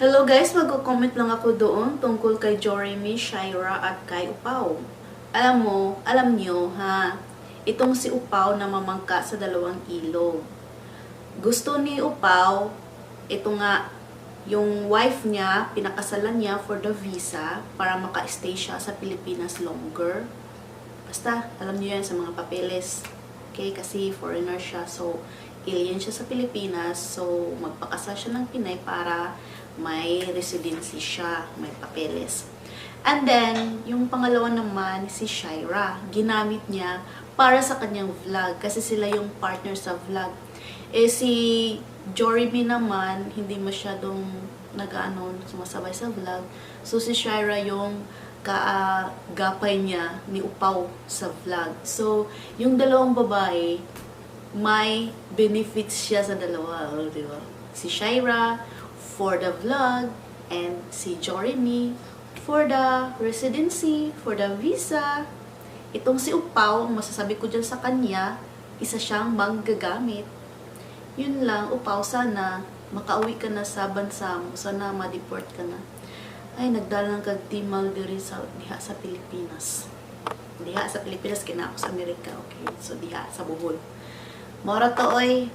Hello guys, mag-comment lang ako doon tungkol kay Joremy, Shaira at kay Upaw. Alam nyo ha, itong si Upaw na mamangka sa dalawang ilog. Gusto ni Upaw, ito nga, yung wife niya, pinakasalan niya for the visa para maka-stay siya sa Pilipinas longer. Basta, alam niyo yan sa mga papeles. Okay, kasi foreigner siya, so alien siya sa Pilipinas, so magpakasal siya ng Pinay para may residency siya, may papeles. And then, yung pangalawa naman, si Shaira, ginamit niya para sa kanyang vlog, kasi sila yung partner sa vlog. Si Joremy naman, hindi masyadong sumasabay sa vlog. So, si Shaira yung kaagapay niya ni Upaw sa vlog. So, yung dalawang babae, may benefits siya sa dalawa, di ba? Si Shaira for the vlog and si Joremy for the residency, for the visa. Itong si Upaw, ang masasabi ko dyan sa kanya, isa siyang manggagamit. Yun lang, Upaw, sana makauwi ka na sa bansa mo, sana ma-deport ka na. Ay, nagdalang kag timal diri sa diha sa Pilipinas. Diha sa Pilipinas, kina ako sa Amerika, okay? So, diha sa Bohol. Mora to, oy,